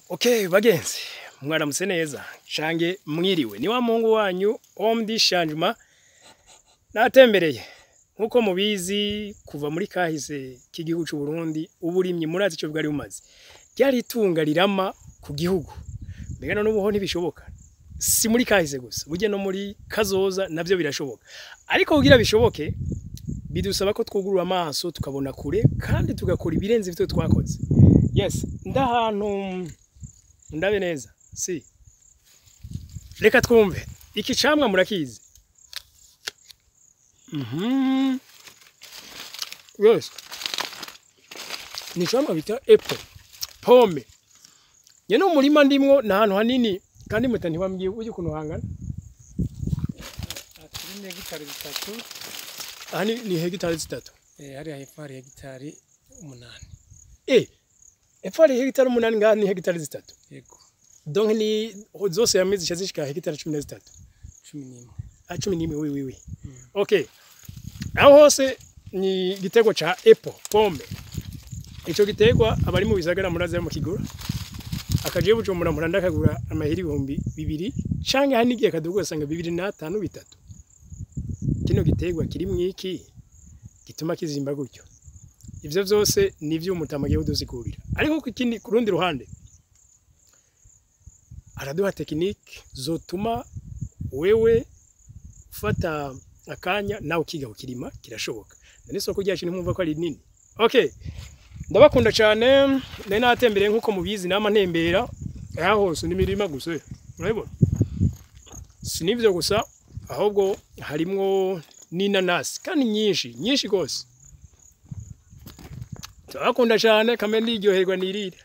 Okay bagenzi, mwaramutse neza cange mwiriwe. Ni wa muhungu wanyu Omdi Shanjuma, natembereye nkuko mubizi kuva muri kahise k'igihugu c'u Burundi. Uburimyi murazi ico bwari bumaze, ryari itunga rirama ku gihugu. Mbega none ubuho ntibishoboka? Si muri kahise gusa, burya no muri kazoza navyo birashoboka. Ariko kugira bishoboke bidusaba ko twugurura amaso, tukabona kure kandi tugakora ibirenze ivyo twakoze. Yes, ndahantu ndabe neza si reka twumve iki camwa murakizi. Yes, ni camwa bita apple, pome. Nyene umurima ndimwo ni ahantu hanini kandi muta ntiwambwiye ujye ukuntu hangana. Turi ni hegitari 3. Aha ni hegitari 3. Hariya hepfo hari hegitari 8. Hepfo hari hegitari 8, ngaha ni hegitari 3. Yego. Donc ni zose hamwe zica zishika hegitari 13. 11. Ah, 11, oui oui oui. Okay. Aho hose ni igiterwa ca apple, pome. Ico giterwa abari mu bisagara murazi mu kigura. Akaje Bujumbura mpora ndakagura amahera 2000 canke hari n'igihe kaduga usanga 2005 3. Kino giterwa kiri mwiki gituma kizimba gutyo. Ivyo vyose nivyo umutama agiye kudusigurira. Ariko kikindi ku rundi ruhande araduha technique zotuma wewe ufata akanya nawe ukiga kukirima, kirashoboka. None isoko ryacu ntimwumva ko ari rinini. Okay, ndabakunda cyane. Nari natembereye nkuko mubizi, nama ntembera aha hose n'imirima gusa, urabibona. Si nivyo gusa, ahubwo harimwo n'inanasi kandi nyinshi nyinshi gose. Turabakunda cyane, kame ndiryoherwa nirire.